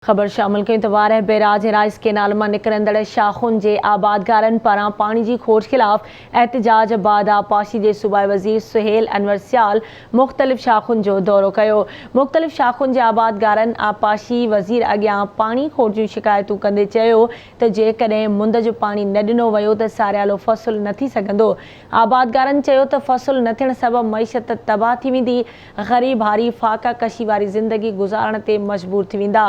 خبر شامل ڪيون ته وارهه بئراج ۽ رائيس ڪينال مان نڪرندڙ شاخن جي آبادگارن پاران پاڻي جي کوٽ خلاف احتجاج بعد آبپاشي جي صوبائي وزير سهيل انور سيال مختلف شاخن جو دورو ڪيو. مختلف شاخن جي آبادگارن آبپاشي وزير اڳيان پاڻي کوٽ جون شڪايتون ڪندي چيو ته جيڪڏهن مند جو پاڻي نه ڏنو ويو ته ساريالو فصل نه ٿي سگهندو. آبادگارن چيو ته فصل نه ٿيڻ سبب معيشت تباهه ٿي ويندي. غريب هاري فاقه ڪشي واري زندگي گذارڻ تي مجبور ٿي ويندا.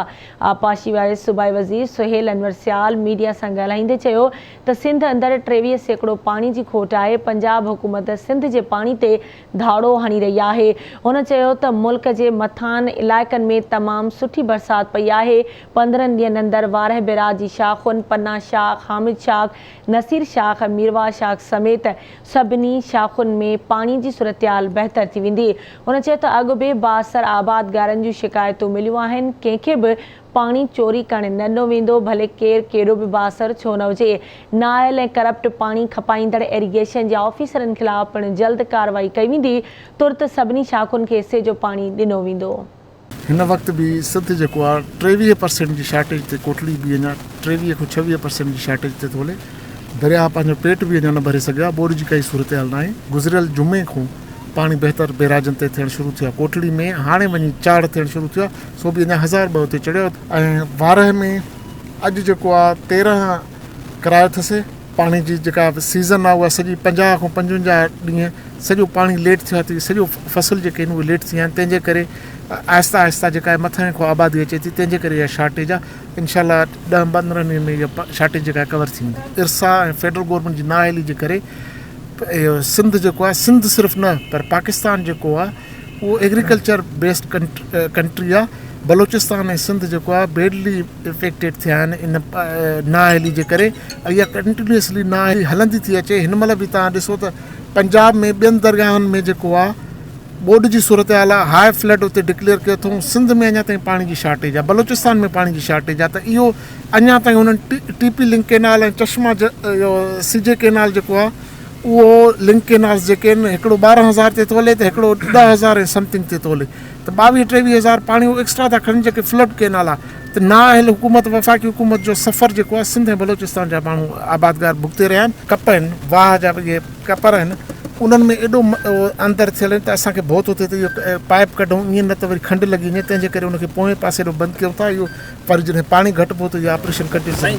آبپاشي واري صوبائي وزير سهيل انور سيال ميڊيا سان ڳالهائيندي چيو ته سنڌ اندر 23% پاڻي جي کوٽ آهي، پنجاب حڪومت سنڌ جي پاڻي تي ڌاڙو هڻي رهي آهي. هن چيو ته ملڪ جي مٿانهن علائقن ۾ تمام سٺي برسات پئي آهي، 15 ڏينهن اندر وارهه بئراج جي شاخن، پنا شاخ، حامد شاخ، نصير شاخ، ميرواهه شاخ سميت سڀني شاخن ۾ پاڻي جي صورتحال بهتر ٿي ويندي. هن چيو ته اڳ به بااثر آبادگارن جون شڪايتون مليون آهن، ڪنهن کي به پاڻي چوري ڪرڻ نه ڏنو ويندو، ڀلي ڪير ڪيڏو به بااثر ڇو نه هجي. نااهل ۽ ڪرپٽ پاڻي کپائيندڙ ايريگيشن جي آفيسرن خلاف پڻ جلد ڪارروائي ڪئي ويندي، ترت سڀني شاخن کي حصي جو پاڻي ڏنو ويندو. هن وقت به سنڌ جيڪو آ 23 پرسينٽ جي شارٽيج تي ڪوٽڙي به اڃا 23 کان 26 پرسينٽ جي شارٽيج تي ٿو هلي درياهه پنهنجو پيٽ به اڃا نه ڀري سگهيو آ ٻوڏ جي ڪائي صورتحال ناهي گذريل جمعي کان پاڻي بهتر بيراجن تي ٿيڻ شروع ٿيو آ ڪوٽڙي ۾ هاڻي وڃي چاڙهه ٿيڻ شروع ٿيو آ سو به اڃا 1002 اتي چڙهيو ۽ وارهه ۾ اڄ جيڪو آ 13 ڪرايو اٿس پاڻي جي جيڪا سيزن آهي اها سڄي 50 کان 55 ڏينهن سڄو پاڻي ليٽ ٿيو آهي ته سڄو فصل جيڪي آهن اهي ليٽ ٿي ويا آهن تنهن جي ڪري آهستي آهستي جيڪا آهي مٿانهين کان آبادي اچي ٿي تنهن جي ڪري اها شارٽيج آهي انشاء الله 10 15 ڏينهن ۾ اها شارٽيج جيڪا آهي ڪور ٿي ويندي. ارسا ۽ فيڊرل گورنمينٽ جي نااهلي جي ڪري اهو سنڌ جيڪو آهي سنڌ صرف نه پر پاڪستان جيڪو آهي اهو ايگريڪلچر بيسڊ ڪنٽري آهي بلوچستان ۽ سنڌ جيڪو آهي بيڊلي افيڪٽيڊ ٿيا آهن ان نااهلي جي ڪري ۽ اها ڪنٽينيوسلي نااهلي هلندي ٿي اچي هن مهل به توهان ڏسو ته پنجاب ۾ ٻين درگاهن ۾ جيڪو آهي ٻوڏ جي صورتحال آهي هاء فلڊ اتي ڊڪليئر ڪيو اٿئون سنڌ ۾ اڃا تائين پاڻي جي شارٽيج آهي بلوچستان ۾ پاڻي جي شارٽيج آهي ته اهو اڃا تائين هنن ٽي پي لنڪ ڪينال ۽ چشما اهو سي جي ڪينال جيڪو آهي اهو لنڪ ڪينالز جيڪي آهن هڪڙو 12 هزار تي ٿو هلي ته هڪڙو 10 هزار ۽ سمٿنگ تي ٿو هلي ته 22 23 هزار پاڻي هو ايڪسٽرا ٿا کڻن جيڪي فلڊ ڪينال آ ته نااهل حڪومت وفاقي حڪومت جو سفر جيڪو آ سنڌ ۽ بلوچستان جا ماڻهو آبادگار ڀڳتي رهيا آهن. ڪپ آهن واهه جا اهي ڪپر آهن انهن ۾ ايڏو اندر ٿيل آهن ته اسان کي ڀؤ ٿو ٿئي ته اهو پائپ ڪڍون ائين نه ته وري کنڊ لڳي وڃي تنهن جي ڪري ان کي پوئين پاسي ڏو بند ڪيون ٿا اهو پر جڏهن پاڻي گهٽبو ته اهو آپريشن ڪنٽينيو.